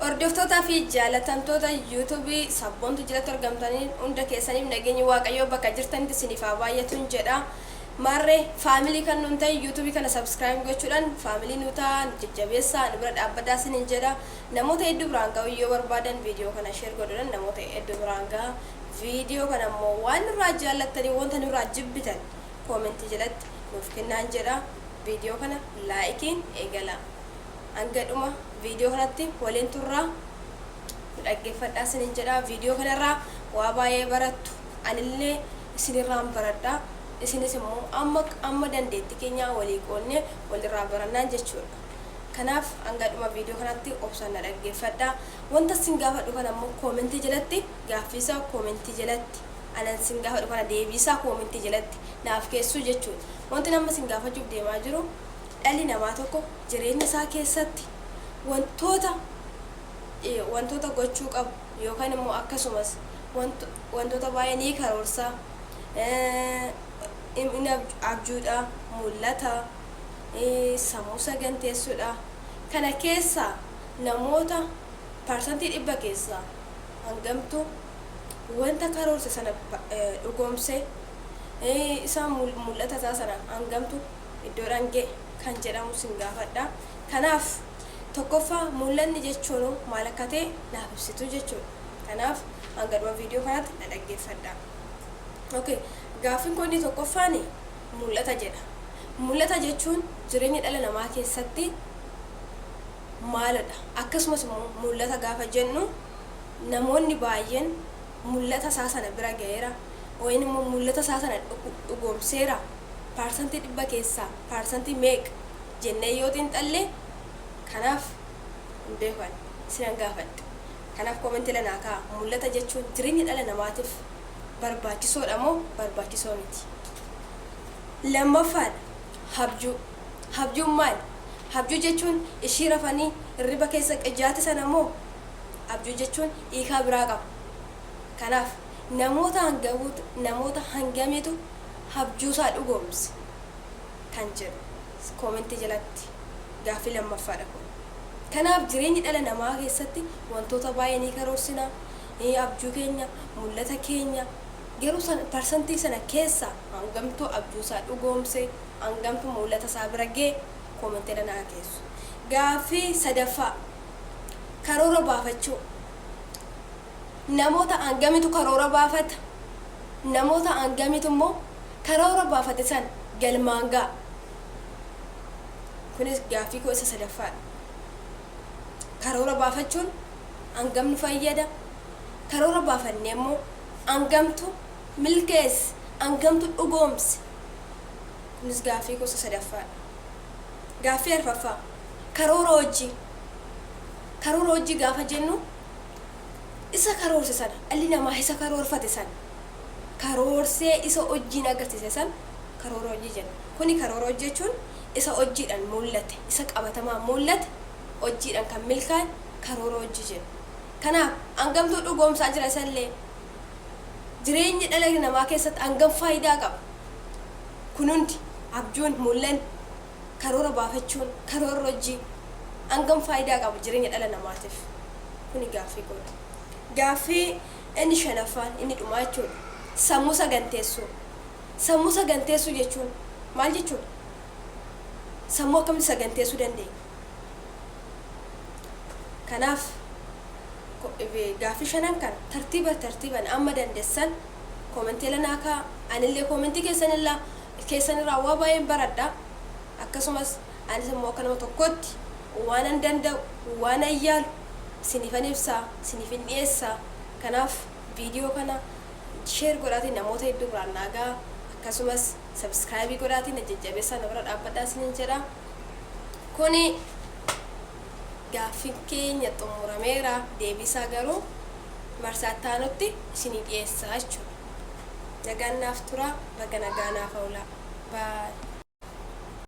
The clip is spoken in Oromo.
Hordoftootaa fi jaalatamtoota yuutuubii Sabboontu jalatti argamtanii hunda keessaniif nageenyi Waaqayyoo bakka jirtanitti isiniif haa baay'atuun jedha. Maarree family kan nun ta'e yuutuubii kana subscribe gochuudhaan family nu ta'a, nu jajjabeessaa, nu bira dhaabbadhaa isiniin jedha. Namoota hedduu biraan ga'uu yoo barbaadan viidiyoo kana share godhuudhaan namoota hedduu biraan ga'a. Viidiyoo kana immoo waan nurraa jaallattanii, wanta nurraa jibbitan koomentii jalatti nuuf kennaan jedha. Viidiyoo kana likeiin eegala. Hanga dhuma viidiyoo kanatti waliin turraa, nu dhaggeeffadhaa isiniin jedha. Viidiyoo kanarraa waa baay'ee barattu. Anillee isinirraan baradha. Isinis immoo amma amma dandeettii keenya walii qoonnee walirraa barannaan jechuudha. Kanaaf hanga dhuma viidiyoo kanatti obsaan na dhaggeeffadhaa. Wanta isin gaafadhu kana immoo koomentii jalatti, gaaffiisaa koomentii jalatti, anan isin gaafadhu kana deebiisaa koomentii jalatti naaf keessuu jechuudha. Wanti nama isin gaafachuuf deemaa jiru, dhalli namaa tokko jireenya isaa keessatti wantoota gochuu qabu yookaan immoo akkasumas wantoota baay'ee ni karoorsa, inni abjuudha, mul'ata, sammuu saganteessuudha. Kana keessaa namoota 100% keessaa hangamtu wanta karoorse sana dhugoomse, isa mul'ata isaa sana hangamtu iddoodhaan ga'e kan jedhamu sin gaafadha. Kanaaf tokkoffaa, mul'anni jechuun maal akka ta'e naaf ibsitu jechuudha. Kanaaf hanga dhuma viidiyoo kanaatti na dhaggeeffadha. Okay, gaaffiin kun inni tokkoffaan mul'ata jedha. Mul'ata jechuun jireenya dhala namaa keessatti maalidha? Akkasumas immoo mul'ata gaafa jennu, namoonni baay'een mul'ata isaa sana bira ga'eera yookiin immoo mul'ata isaa sana dhugoomseera, 100% keessaa paarsantii meeqa jennee yoo xiinxalle, kanaaf hin beekan, isinan gaafadha. Kanaaf koomentii lanaa ka'a. Mul'ata jechuun jireenya dhala namaatiif barbaachisoodha moo barbaachisoo miti? Lammaffaadha, abjuu. Abjuun maali? Abjuu jechuun ishii rafanii hirriba keessa qijaate sana moo abjuu jechuun hiikaa biraa qaba? Kanaaf namoota hangamiitu abjuusaa dhugoomse kan jedhu koomentii jalatti, gaaffii lammaffaadha kun. Kanaaf jireenya dhala namaa keessatti wantoota baay'ee ni karoorsina. Abjuu keenya, mul'ata keenya garuu parsantii sana keessa hangamtuu abjuusaa dhugoomse, hangamtuu mul'ata isaa bira ga'e, koomentii naa keessu. Gaaffii sadaffaa, karoora baafachuu. Namoota hangamitu karoora baafata? Namoota hangamitu immoo karoora baafate sana galmaan ga'a? Kunis gaaffii koo isa sadaffaadha. Karoora baafachuun hangam nu fayyada? Karoora baafannee immoo hangamtu milkeesse, hangamtu dhugoomse? Kunis gaaffii koo isa sadaffaadha. Gaaffii arfaffaa, karoora hojii. Karoora hojii gaafa jennu, isa karoorse sana, dhalli namaa isa karoorfate sana, karoorsee isa hojiin agarsiise sana karoora hojii jenna. Kuni karoora hojii jechuun isa hojiidhaan mul'ate, isa qabatamaan mul'ate, hojiidhaan kan milkaa'e karoora hojii jenna. Kanaaf hangamtuu dhugoomsaa jira isallee? Jireenya dhala namaa keessatti hangam faayidaa qaba? Kun hundi, abjuun, mul'anni, karoora baafachuun, karoorri hojii hangam faayidaa qaba jireenya dhala namaatiif? Kuni gaaffii kooti. Gaaffii inni shanaffaan, inni dhumaa jechuudha. Sammuu saganteessuu. Sammuu saganteessuu jechuun maal jechuudha? Sammuu akkamitti saganteessuu dandeenya? Kanaaf gaaffii shanan kana tartiiba tartiiban amma dandeessan koomentii lanaa ka'a. Anillee koomentii keessanirraa waa baay'een baradha. Akkasumas anis immoo akka nama tokkotti waanan danda'u, waanan yaalu isiniifan ibsaa, isiniifin dhiyeessaa. Kanaaf viidiyoo kana share godhaatiin namoota hedduu biraan naa ga'a. Akkasumas subscribe godhaatiin na jajjabeessaa, na bira dhaabbadhaa isiniin jedha. Kuni gaaffiin keenya xumurameera. Deebiisaa garuu marsaa itti aanutti isinii dhiyeessaa jechuudha. Nagaan naaf tura, baga nagaa naaf oolaa. Bye.